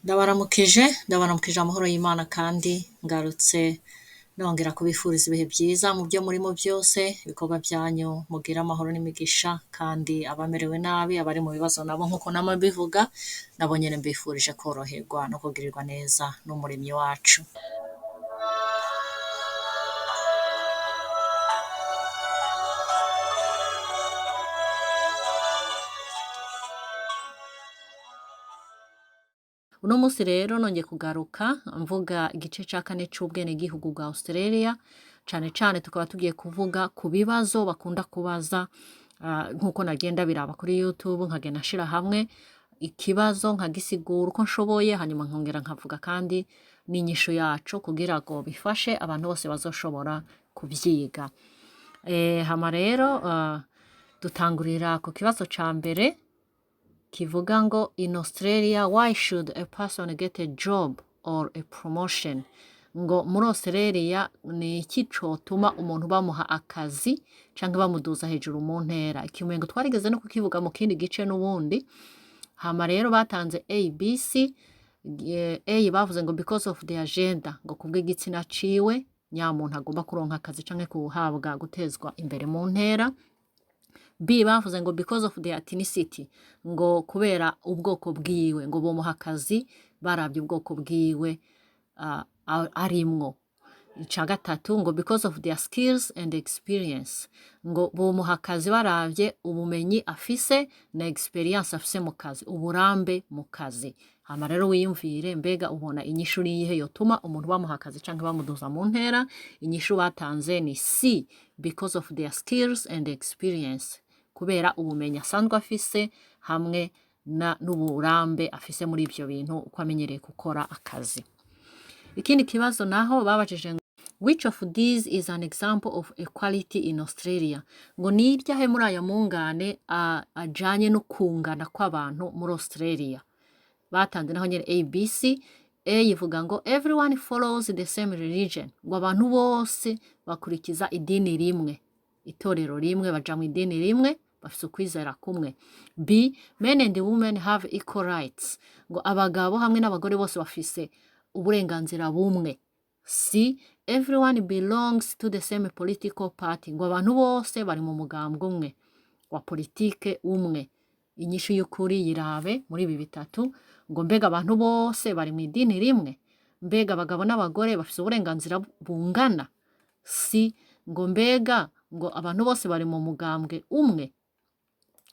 Ndabaramukije, ndabaramukije amahoro y'Imana kandi ngarutse nongera kubifuriza ibihe byiza mu byo murimo byose, ibikorwa byanyu mugire amahoro n'imigisha kandi abamerewe nabi, abari mu bibazo nabo nk'uko nama mbivuga, nabo nyene mbifurije koroherwa no kugirirwa neza n'umuremyi wacu. Uno munsi rero nongeye kugaruka mvuga igice ca kane c'ubwenegihugu bwa Australia, cane cane tukaba tugiye kuvuga ku bibazo bakunda kubaza nkuko nagenda biraba kuri YouTube, nkagenda nshira hamwe ikibazo nkagisigura uko nshoboye, hanyuma nkongera nkavuga kandi n'inyishu yaco kugira ngo bifashe abantu bose bazoshobora kuvyiga. Hama rero dutangurira ku kibazo ca mbere kivuga ngo: "In Australia, why should a person get a job or a promotion?" Ngo muri Australia ni iki cotuma umuntu bamuha akazi canke bamuduza hejuru mu ntera? Ikimengo twarigeze no kukivuga mu kindi gice n'ubundi. Hama rero batanze A, B, C. A bavuze ngo because of their gender, ngo kubw'igitsina ciwe nyamuntu agomba kuronka akazi canke kuhabwa gutezwa imbere mu ntera. B bavuze ngo because of their ethnicity, ngo kubera ubwoko bwiwe, ngo bomuha akazi baravye ubwoko bwiwe arimwo. Ica gatatu ngo because of their skills and experience, ngo bomuha akazi baravye ubumenyi afise na experience afise mu kazi, uburambe mu kazi. Hama rero wiyumvire, mbega ubona inyishu niyihe yotuma umuntu bamuha akazi canke bamuduza mu ntera? Inyishu batanze ni C, because of their skills and experience, kubera ubumenyi asanzwe afise hamwe na n'uburambe afise muri ivyo bintu, uko amenyereye gukora akazi. Ikindi kibazo naho babajije ngo: "Which of these is an example of equality in Australia?" Ngo ni iryahe muri aya mungane ajanye no kungana kw'abantu muri Australia? Batanze naho nyene ABC. A ivuga ngo everyone follows the same religion, ngo abantu bose bakurikiza idini rimwe, itorero rimwe, baja mu idini rimwe, bafise ukwizera kumwe. B, men and women have equal rights, ngo abagabo hamwe n'abagore bose bafise uburenganzira bumwe. C, everyone belongs to the same political party, ngo abantu bose bari mu mugambwe umwe wa politike umwe. Inyishu y'ukuri yirabe muri ibi bitatu: ngo mbega abantu bose bari mu idini rimwe? Mbega abagabo n'abagore bafise uburenganzira bungana? C, ngo mbega ngo abantu bose bari mu mugambwe umwe?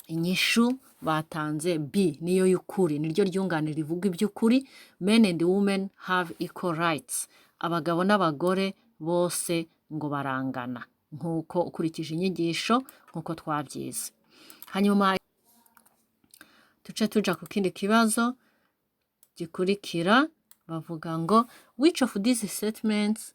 Inyishu batanze B niyo y'ukuri, niryo ryungane rivuga iby'ukuri: men and women have equal rights, abagabo n'abagore bose ngo barangana, nk'uko ukurikije inyigisho nk'uko twabyize. Hanyuma tuce tuja ku kindi kibazo gikurikira. Bavuga ngo: "Which of these statements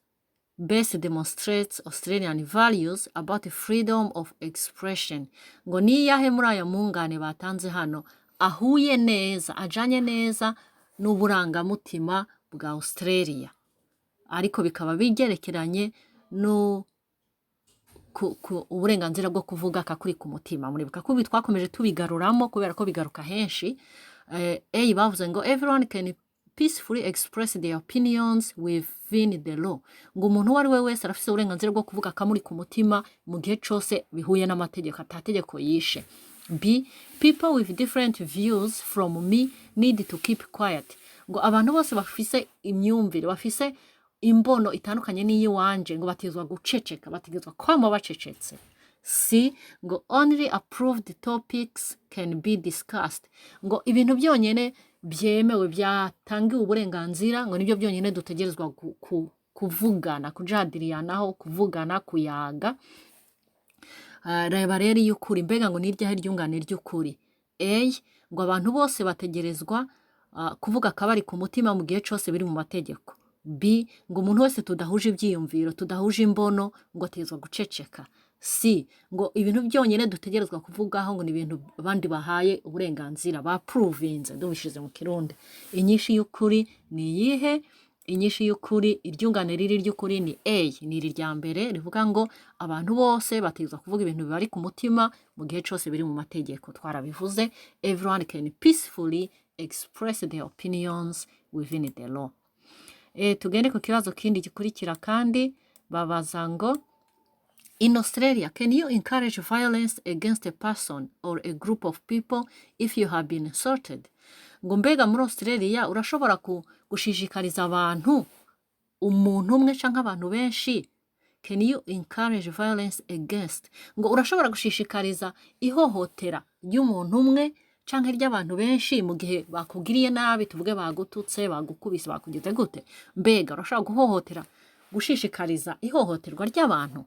best demonstrates Australian values about freedom of expression?" Ngo ni iyahe muri aya mungane batanze hano ahuye neza, ajanye neza n'uburangamutima bwa Australia, ariko bikaba bigerekeranye no ku uburenganzira bwo kuvuga akakuri ku mutima? Muribuka ko ibi twakomeje tubigaruramo kubera ko bigaruka henshi. A bavuze ngo everyone can peacefully express their opinions within the law, ngo umuntu uwo ari we wese arafise uburenganzira bwo kuvuga akamuri ku mutima mu gihe cose bihuye n'amategeko, atategeko yishe. B, people with different views from me need to keep quiet, ngo abantu bose bafise imyumvire, bafise imbono itandukanye n'iyiwanje, ngo bategezwa guceceka, bategezwa kwama bacecetse. C, ngo only approved topics can be discussed, ngo ibintu byonyene byemewe, byatangiwe uburenganzira, ngo nibyo byonyene dutegerezwa kuvugana, kujadiriyanaho, kuvugana, kuyaga. Reba rero iy'ukuri, mbega ngo ni iryahe ryungane ry'ukuri? A, ngo abantu bose bategerezwa kuvuga akabari ku mutima mu gihe cose biri mu mategeko. B, ngo umuntu wese tudahuje ivyiyumviro, tudahuje imbono, ngo ategerezwa guceceka. C, ngo ibintu byonyene dutegerezwa kuvugaho ngo ni ibintu abandi bahaye uburenganzira, bapuruvinze, ndubishize mu Kirundi. Inyishu y'ukuri ni iyihe? Inyishu y'ukuri, iryungane riri ry'ukuri ni A, ni iri rya mbere rivuga ngo abantu bose bategerezwa kuvuga ibintu bibari ku mutima mu gihe cose biri mu mategeko. Twarabivuze, everyone can peacefully express their opinions within the law. Tugende ku kibazo kindi gikurikira. Kandi babaza ngo: "In Australia, can you encourage violence against a person or a group of people if you have been insulted?" Ngo mbega muri Australia urashobora gushishikariza abantu, umuntu umwe canke abantu benshi? Can you encourage violence against, ngo urashobora gushishikariza ihohotera ry'umuntu umwe canke ry'abantu benshi mu gihe bakugiriye nabi, tuvuge bagututse, bagukubise, bakugize gute? Mbega urashobora guhohotera, gushishikariza ihohoterwa ry'abantu?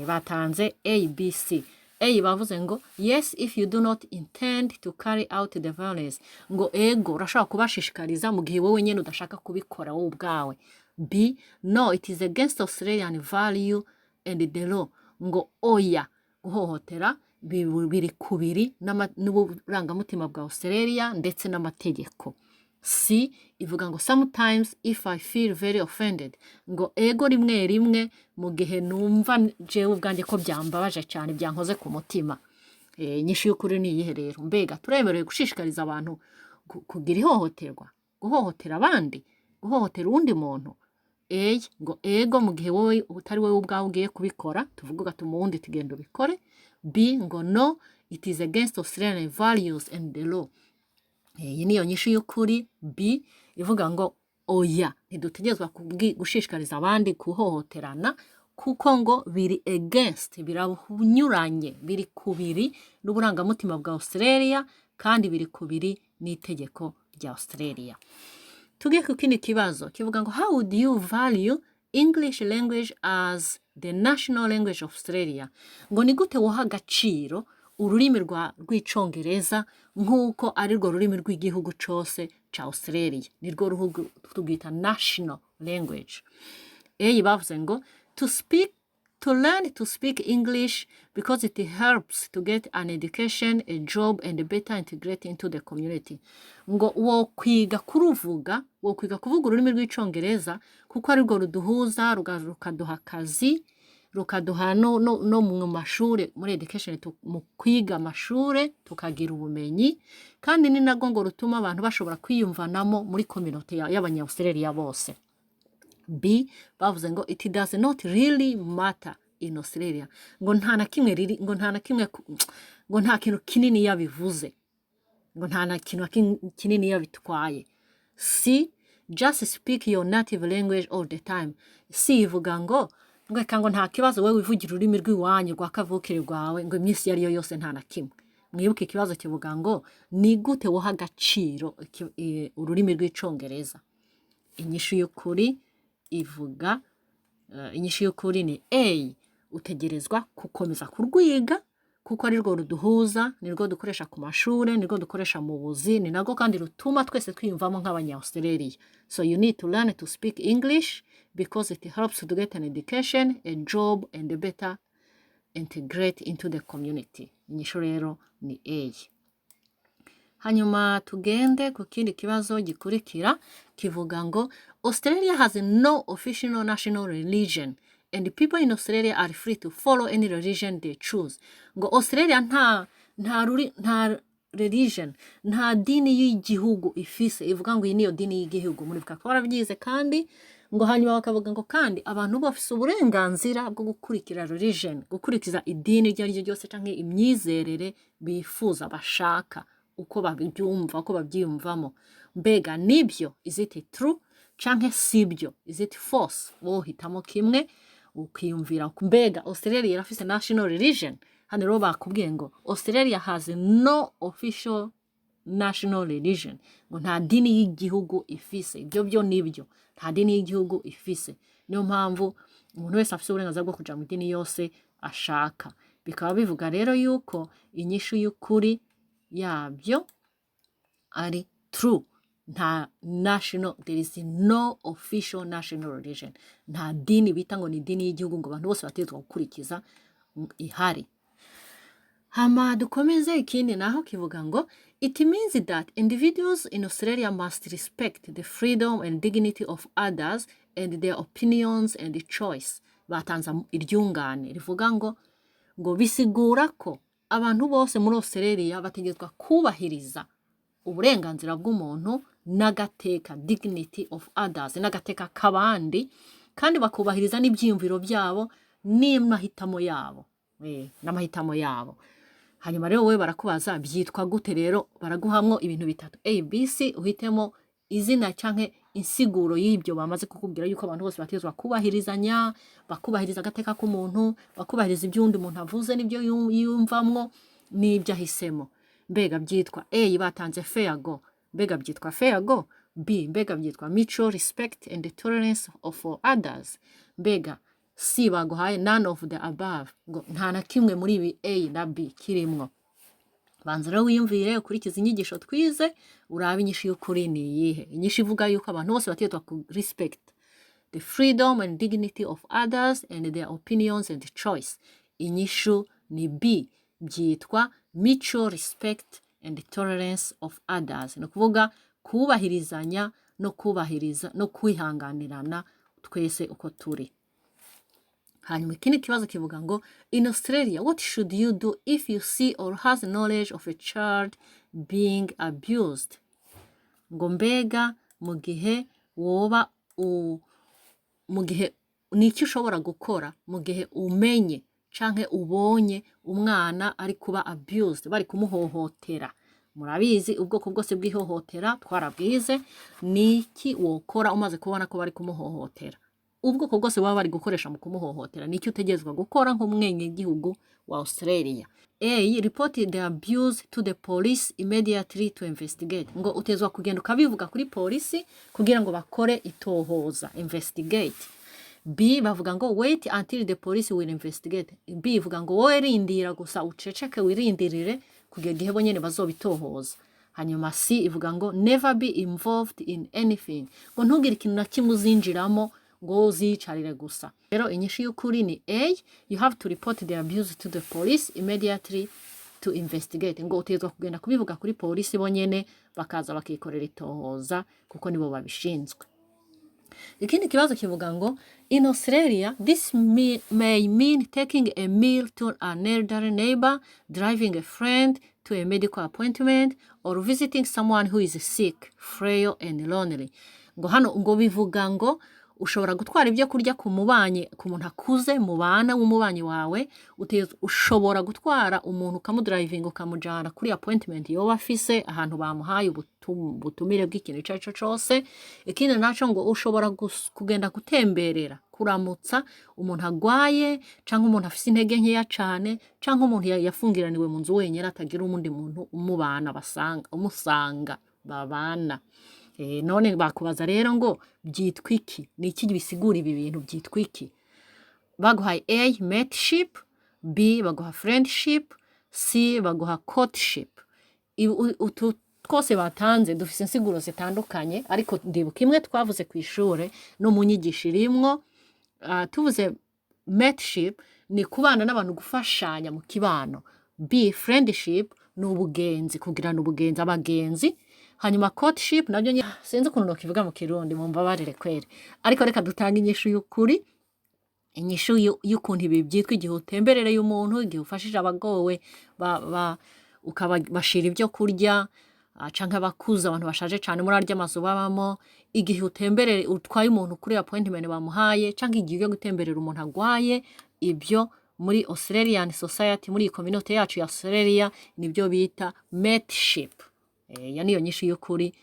Batanze A, B, C. A bavuze ngo: "Yes, if you do not intend to carry out the violence." Ngo ego, urashobora kubashishikariza mu gihe wowe nyene udashaka kubikora wowe ubwawe. B: "No, it is against Australian value and the law." Ngo oya, guhohotera biri kubiri n'uburangamutima bwa Australia ndetse n'amategeko. C ivuga ngo: "Sometimes, if I feel very offended." Ngo ego, rimwe rimwe mu gihe numva jewe ubwanjye ko byambabaje cyane, byankoze ku mutima. Inyishu y'ukuri ni iyihe rero? Mbega turemerewe gushishikariza abantu kugira ihohoterwa, guhohotera abandi, guhohotera uwundi muntu? A ngo ego, mu gihe wowe utari wowe ubwawe ugiye kubikora, tuvuge ugatuma uwundi tugenda ubikore. B ngo: "No, it is against Australian values and the law." Iyi niyo nyishu y'ukuri, B ivuga ngo oya, ntidutegerezwa gushishikariza abandi guhohoterana, kuko ngo biri against, biranyuranye, biri kubiri n'uburangamutima bwa Australia, kandi biri kubiri n'itegeko rya Australia. Tugiye ku kindi kibazo kivuga ngo: "How would you value English language as the national language of Australia?" Ngo ni gute woha agaciro ururimi rw'Icongereza nk'uko ari rwo rurimi rw'igihugu cose ca Australia, nirwo ruhugu tubwita national language? A bavuze ngo: To learn to speak English because it helps to get an education, a job and better integrate into the community." Ngo wo kwiga kuruvuga, wo kwiga kuvuga ururimi rw'Icongereza kuko arirwo ruduhuza, rukaduha akazi, rukaduha no mu mashure, muri education, mu kwiga amashure tukagira ubumenyi, kandi ni narwo ngo rutuma abantu bashobora kwiyumvanamo muri community y'Abanya-Australia bose. B bavuze ngo: "It does not really matter in Australia." Ngo nta na kimwe riri, ngo nta na kimwe ngo nta kintu kinini yabivuze, ngo nta na kintu kinini yabitwaye. C: "Just speak your native language all the time." C ivuga ngo reka, ngo nta kibazo, wowe wivugira ururimi rw'iwanyu rwa kavukire rwawe, ngo iminsi iyo ari yo yose, nta na kimwe. Mwibuke ikibazo kivuga ngo ni gute woha agaciro ururimi rw'Icongereza? Inyishu y'ukuri ivuga, inyishu y'ukuri ni A. Utegerezwa gukomeza kurwiga kuko ari rwo ruduhuza, nirwo dukoresha ku mashure, nirwo dukoresha mu buzi, ni narwo kandi rutuma twese twiyumvamo nk'Abanya-Australia. So you need to learn to speak English because it helps to get an education, a job and better integrate into the community. Inyishu rero ni A. Hanyuma tugende ku kindi kibazo gikurikira kivuga ngo: "Australia has no official national religion and people in Australia are free to follow any religion they choose." Ngo Australia nta religion, nta dini y'igihugu ifise ivuga ngo iyi niyo dini y'igihugu. Muribuka ko barabyize. Kandi ngo hanyuma bakavuga ngo kandi abantu bafise uburenganzira bwo gukurikira religion, gukurikiza idini iryo ari ryo ryose canke imyizerere bifuza, bashaka, uko babyumva, uko babyiyumvamo. Mbega nibyo, is it true, canke sibyo, is it false? Wowe uhitamo kimwe, ukiyumvira mbega Australia irafise national religion? Hano rero bakubwiye ngo Australia has no official national religion, ngo nta dini y'igihugu ifise. Ibyo byo nibyo, nta dini y'igihugu ifise, niyo mpamvu umuntu wese afise uburenganzira bwo kuja mu idini yose ashaka. Bikaba bivuga rero yuko inyishu y'ukuri yabyo ari true. Nta national, there is no official national religion, nta dini bita ngo ni idini y'igihugu ngo abantu bose bategerezwa gukurikiza ihari. Hama dukomeze ikindi naho kivuga ngo: "It means that individuals in Australia must respect the freedom and dignity of others and their opinions and choice." Batanze iryungane rivuga ngo bisigura ko abantu bose muri Australia bategerezwa kubahiriza uburenganzira bw'umuntu n'agateka, dignity of others, n'agateka k'abandi, kandi bakubahiriza n'ibyiyumviro byabo n'amahitamo yabo. N'amahitamo yabo. Hanyuma rero wowe barakubaza byitwa gute. Rero baraguhamwo ibintu bitatu, A, B, C, uhitemo izina canke insiguro y'ibyo bamaze kukubwira, yuko abantu bose bategerezwa kubahirizanya, bakubahiriza agateka k'umuntu, bakubahiriza ibyo uwundi muntu avuze n'ibyo yumvamwo n'ibyo ahisemo. Mbega byitwa, A batanze fair go, mbega byitwa fair go? B, mbega byitwa mutual respect and tolerance of for others? Mbega C baguhaye none of the above, ngo nta na kimwe muri ibi A na B kirimwo. Banza rero wiyumvire, ukurikize inyigisho twize, urabe inyishu y'ukuri ni iyihe. Inyishu ivuga yuko abantu bose bategerezwa ku respect the freedom and dignity of others and their opinions and choice, inyishu ni B, byitwa mutual respect and tolerance of others. Ni ukuvuga kubahirizanya no kubahiriza no kwihanganirana twese uko turi. Hanyuma ikindi kibazo kivuga ngo: "In Australia, what should you do if you see or has knowledge of a child being abused?" Ngo mbega mu gihe woba mu gihe ni iki ushobora gukora mu gihe umenye canke ubonye umwana ari kuba abused, bari kumuhohotera? Murabizi, ubwoko bwose bw'ihohotera twarabwize. Ni iki wokora umaze kubona ko bari kumuhohotera, ubwoko bwose baba bari gukoresha mu kumuhohotera? Ni iki utegerezwa gukora nk'umwenegihugu wa Australia? A, report the abuse to the police immediately to investigate. Ngo utezwa kugenda ukabivuga kuri polisi kugira ngo bakore itohoza, investigate. B bavuga ngo wait until the police will investigate. B ivuga ngo wowe rindira gusa, uceceke, wirindirire kugera igihe bo nyene bazobitohoza. Hanyuma C ivuga ngo never be involved in anything, ngo ntugire ikintu na kimwe uzinjiramo, ngo uziyicarire gusa. Rero inyishu y'ukuri ni A, you have to report the abuse to the police immediately to investigate. Ngo utegerezwa kugenda kubivuga kuri polisi, bo nyene bakaza bakikorera itohoza kuko nibo babishinzwe. Ikindi kibazo kivuga ngo: "In Australia, this may mean taking a meal to an elderly neighbor, driving a friend to a medical appointment, or visiting someone who is sick, frail and lonely." Ngo hano ngo bivuga ngo ushobora gutwara ibyo kurya ku mubanyi, ku muntu akuze mubana w'umubanyi wawe, ushobora gutwara umuntu ukamudrivinga, ukamujana kuri appointment yoba afise ahantu bamuhaye ubutumire bw'ikintu icyo ari cyo cyose. Ikindi naco, ngo ushobora kugenda gutemberera, kuramutsa umuntu agwaye, canke umuntu afise intege nkeya cane, canke umuntu yafungiraniwe mu nzu wenyine, atagira umundi muntu umubana basanga umusanga babana. None bakubaza rero ngo byitwa iki? Ni iki bisigura ibi bintu, byitwa iki? Baguhaye A, mateship, B baguha friendship, C baguha courtship. Utu twose batanze dufise insiguro zitandukanye, ariko ndibuka imwe twavuze ku ishure no mu nyigisho irimwo. Tuvuze mateship ni kubana n'abantu, gufashanya mu kibano. B, friendship ni ubugenzi, kugirana ubugenzi, abagenzi. Hanyuma courtship nabyo sinzi ukuntu nokivuga mu Kirundi, mumbabarire kweri, ariko reka dutange inyishu y'ukuri, inyishu y'ukuntu ibi byitwa: igihe utemberereye umuntu, igihe ufashije abagowe, ukabashira ibyo kurya, canke abakuze, abantu bashaje cane muri arya mazu babamo, igihe utemberere, utwaye umuntu kuri appointment bamuhaye, canke igihe ugiye gutemberera umuntu agwaye, ibyo muri Australian society, muri iyi community yacu ya Australia, nibyo bita mateship. Ya niyo nyishu y'ukuri,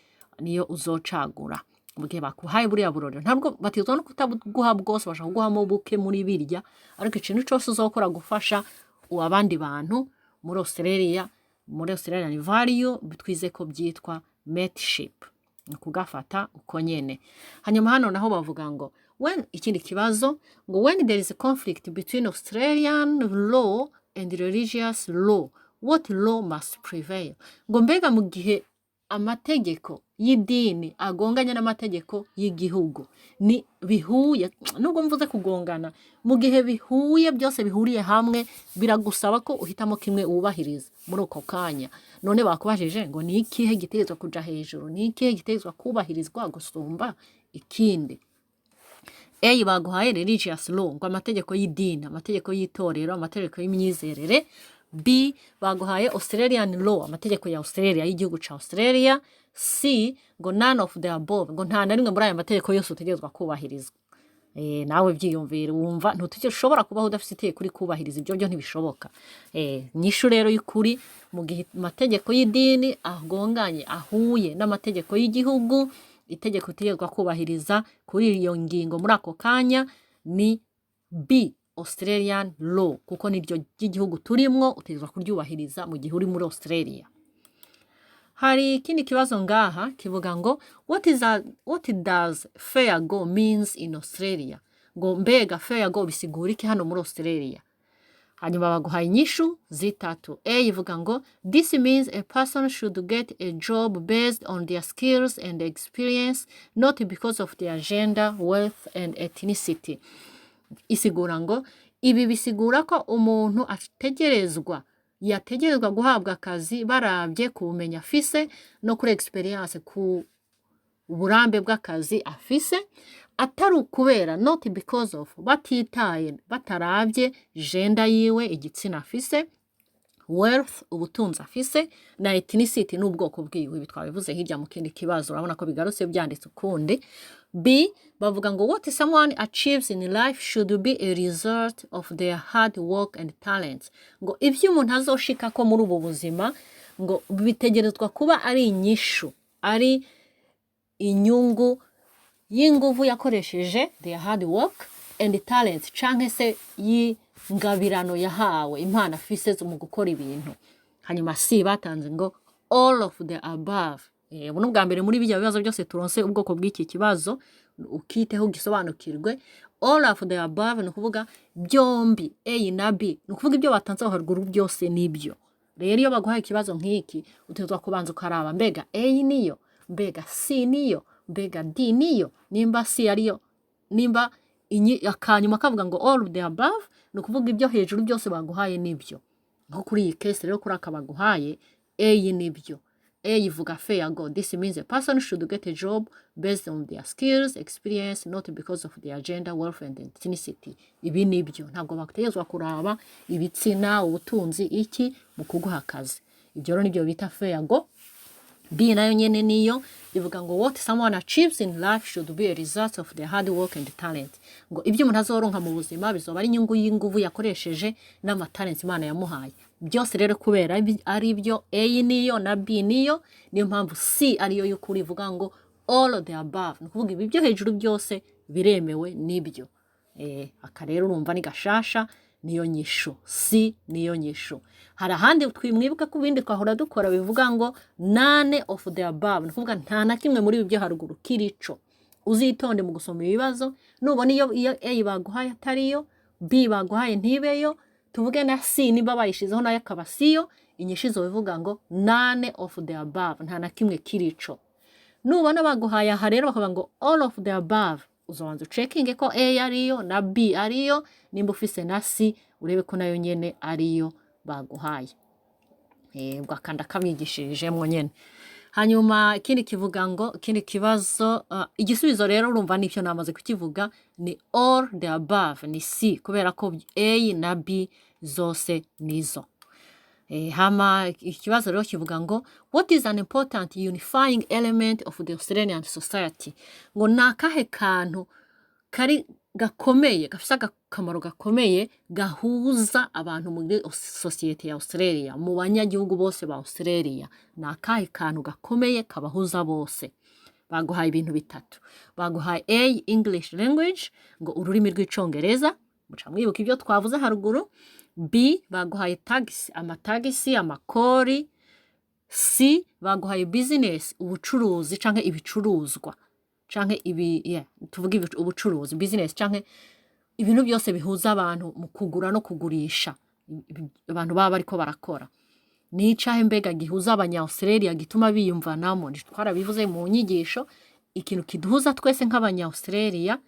niyo uzocagura mu gihe bakuhaye buriya burorero. Ntabwo batizwa no kutaguha bwose, bashaka kuguhamo buke muri birya, ariko ikintu cose uzokora gufasha abandi bantu muri Australia, muri Australian value, twize ko byitwa mateship, ni ukugafata uko nyene. Hanyuma hano naho bavuga ngo when, ikindi kibazo ngo: "When there is a conflict between Australian law and religious law, what law must prevail?" Ngo mbega mu gihe amategeko y'idini agonganye n'amategeko y'igihugu, ni bihuye, nubwo mvuze kugongana, mu gihe bihuye byose bihuriye hamwe, biragusaba ko uhitamo kimwe wubahiriza muri uko kanya. None bakubajije ngo ni ikihe gitegerezwa kuja hejuru, ni ikihe gitegerezwa kubahirizwa gusumba ikindi? A baguhaye religious law, ngo amategeko y'idini, amategeko y'itorero, amategeko y'imyizerere. B, baguhaye Australian law, amategeko ya Australia, y'igihugu ca Australia. C, ngo none of the above, ngo nta na rimwe muri aya mategeko yose utegerezwa kubahirizwa. Nawe byiyumvire, wumva ntushobora kubaho udafite itegeko uri kubahiriza, ibyo byo ntibishoboka. Nyishu rero y'ukuri, mu gihe amategeko y'idini agonganye, ahuye n'amategeko y'igihugu, itegeko utegerezwa kubahiriza kuri iyo ngingo muri ako kanya ni B, Australian law, kuko niryo ry'igihugu turimwo, utegerezwa kuryubahiriza mu gihe uri muri Australia. Hari ikindi kibazo ngaha kivuga ngo what does fair go means in Australia? Ngo mbega fair go bisigura iki hano muri Australia? Hanyuma baguhaye inyishu zitatu. A ivuga ngo this means a person should get a job based on their skills and experience, not because of their gender, wealth and ethnicity. Isigura ngo ibi bisigura ko umuntu ategerezwa, yategerezwa guhabwa akazi barabye ku bumenyi afise no kuri experience, ku uburambe bw'akazi afise, atari ukubera, not because of, batitaye, batarabye gender yiwe, igitsina afise, wealth, ubutunzi afise, na ethnicity, n'ubwoko bwiwe. Ibi twabivuze hirya mu kindi kibazo, urabona ko bigarutse byanditse ukundi. B bavuga ngo what someone achieves in life should be a result of their hard work and talents. Ngo ibyo umuntu azoshikako muri ubu buzima ngo bitegerezwa kuba ari inyishu, ari inyungu y'inguvu yakoresheje, their hard work and talents, canke se y'ingabirano yahawe, impano afise mu gukora ibintu. Hanyuma C batanze ngo all of the above. Ubu ni ubwa mbere muri bijya bibazo byose turonse ubwoko bw'iki kibazo, ukiteho ugisobanukirwe. All of the above ni ukuvuga byombi, A na B, ni ukuvuga ibyo batanze aho haruguru byose nibyo. Rero iyo baguhaye ikibazo nk'iki, utegerezwa kubanza ukaraba: mbega A niyo? Mbega C niyo? Mbega D niyo? Nimba C ariyo, nimba akanyuma kavuga ngo all of the above, ni ukuvuga ibyo hejuru byose baguhaye nibyo. Nko kuri iyi case rero, kuri aka baguhaye, A nibyo. A ivuga fair go, this means a person should get a job based on their skills, experience, not because of their gender, wealth and ethnicity. Ibi nibyo, ntabwo bategerezwa kuraba ibitsina, ubutunzi, iki mu kuguha akazi. Ibyo rero nibyo bita fair go. B nayo nyene niyo, ivuga ngo what someone achieves in life should be a result of their hard work and talent. Ngo ibyo umuntu azoronka mu buzima bizoba ari inyungu y'inguvu yakoresheje n'amatalents Imana yamuhaye. Byose rero kubera ari byo, A niyo na B niyo, niyo mpamvu C ariyo y'ukuri, ivuga ngo all of the above, ni ukuvuga ibi byo hejuru byose biremewe, nibyo. Aka rero urumva ni gashasha, niyo nyishu, C niyo nyishu. Hari ahandi twimwibuka ko ibindi twahora dukora bivuga ngo none of the above, ni ukuvuga nta na kimwe muri ibi byo haruguru kirico. Uzitonde mu gusoma ibibazo, nubona iyo A baguhaye atariyo, B baguhaye ntibeyo, tuvuge na C niba bayishizeho nayo akaba siyo, inyishu izoba ivuga ngo none of the above, nta na kimwe kirico. Nubona baguhaye aha rero bakavuga ngo all of the above, uzobanza ucekinge ko A ariyo na B ariyo, nimba ufise na C urebe ko nayo nyene ariyo baguhaye. Ubwo akanda kamwigishirijemwo nyene. Hanyuma ikindi kivuga ngo, ikindi kibazo, igisubizo rero urumva nicyo namaze kukivuga, ni all the above, ni C, kubera ko A na B zose nizo. Hama ikibazo rero kivuga ngo what is an important unifying element of the Australian society? Ngo ni akahe kantu kari gakomeye, gafise akamaro gakomeye, gahuza abantu muri sosiyete ya Australia, mu banyagihugu bose ba Australia? Ni akahe kantu gakomeye kabahuza bose? Baguhaye ibintu bitatu. Baguhaye A, English language, ngo ururimi rw'Icongereza, muca mwibuka ibyo twavuze haruguru. B, baguhaye tax, amatagisi, amakori. C, baguhaye business, ubucuruzi canke ibicuruzwa canke ibi, yeah, tuvuge ubucuruzi, business, canke ibintu byose bihuza abantu mu kugura no kugurisha, abantu baba bariko barakora. Ni icahe mbega gihuza abanya Australia gituma biyumvanamo? Twarabivuze mu nyigisho, ikintu kiduhuza twese nk'abanya Australia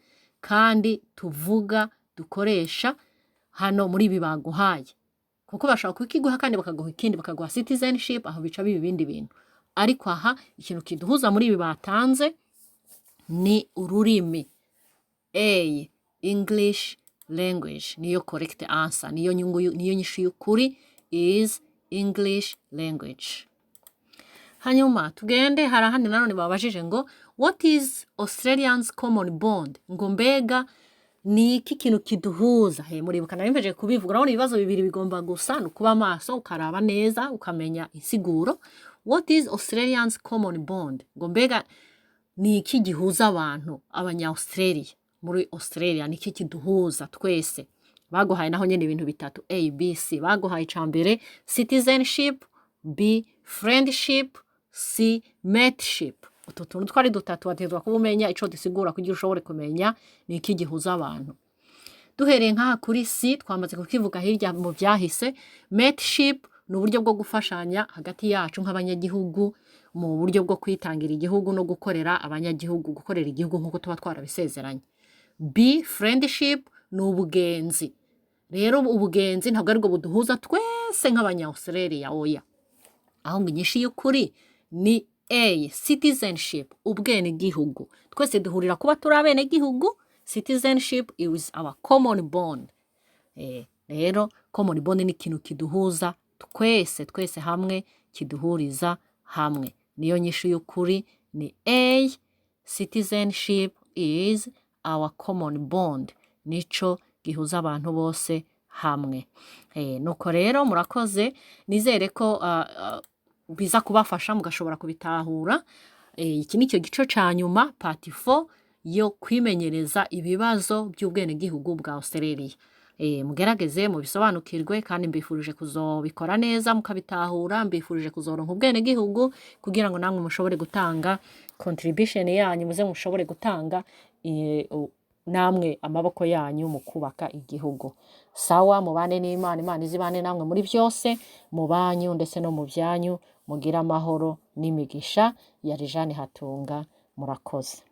kandi tuvuga, dukoresha hano muri ibi baguhaye, kuko bashobora kukiguha kandi bakaguha ikindi, bakaguha citizenship, aho bica biba ibindi bintu. Ariko aha ikintu kiduhuza muri ibi batanze ni ururimi. A, English language, niyo correct answer, niyo nyungu, niyo nyishu y'ukuri. is English language. Hanyuma tugende, hari ahandi nanone babajije ngo: "What is Australians common bond?" Ngo mbega ni iki kintu kiduhuza? He, muribuka nari mpejeje kubivuga. Urabona ibibazo bibiri bigomba gusa, ni ukuba maso, ukaraba neza, ukamenya insiguro. "What is Australians common bond?" Ngo mbega ni iki gihuza abantu, abanya Australia, muri Australia? Ni iki kiduhuza twese? Baguhaye naho nyene ibintu bitatu, A, B, C. Baguhaye ica mbere citizenship, B friendship, C mateship. Utu tuntu twari dutatu, wategerezwa kuba umenya ico dusigura kugira ushobore kumenya ni iki gihuza abantu. Duhereye nk'aha kuri C, twamaze kukivuga hirya mu byahise. Mateship ni uburyo bwo gufashanya hagati yacu nk'abanyagihugu, mu buryo bwo kwitangira igihugu no gukorera abanyagihugu, gukorera igihugu nk'uko tuba twarabisezeranye. B, friendship, ni ubugenzi. Rero ubugenzi ntabwo aribwo buduhuza twese nk'abanya Australia, oya. Ahubwo inyishu y'ukuri ni A, citizenship, ubwenegihugu. Twese duhurira kuba turi abenegihugu. Citizenship is our common bond. Rero common bond ni ikintu kiduhuza twese, twese hamwe, kiduhuriza hamwe. Niyo nyishu y'ukuri ni A, citizenship is our common bond. Nico gihuza abantu bose hamwe. Nuko rero murakoze, nizere ko biza kubafasha mugashobora kubitahura. Iki ni cyo gice ca nyuma, part 4 yo kwimenyereza ibibazo by'ubwenegihugu bwa Australia. Mugerageze mubisobanukirwe, kandi mbifurije kuzobikora neza mukabitahura. Mbifurije kuzoronka ubwenegihugu kugira ngo namwe mushobore gutanga contribution yanyu, muze mushobore gutanga namwe amaboko yanyu mu kubaka igihugu. Sawa, mubane n'Imana, Imana izibane namwe muri byose, mu banyu ndetse no mu byanyu. Mugire amahoro n'imigisha. Yari Jeanne Hatunga, murakoze.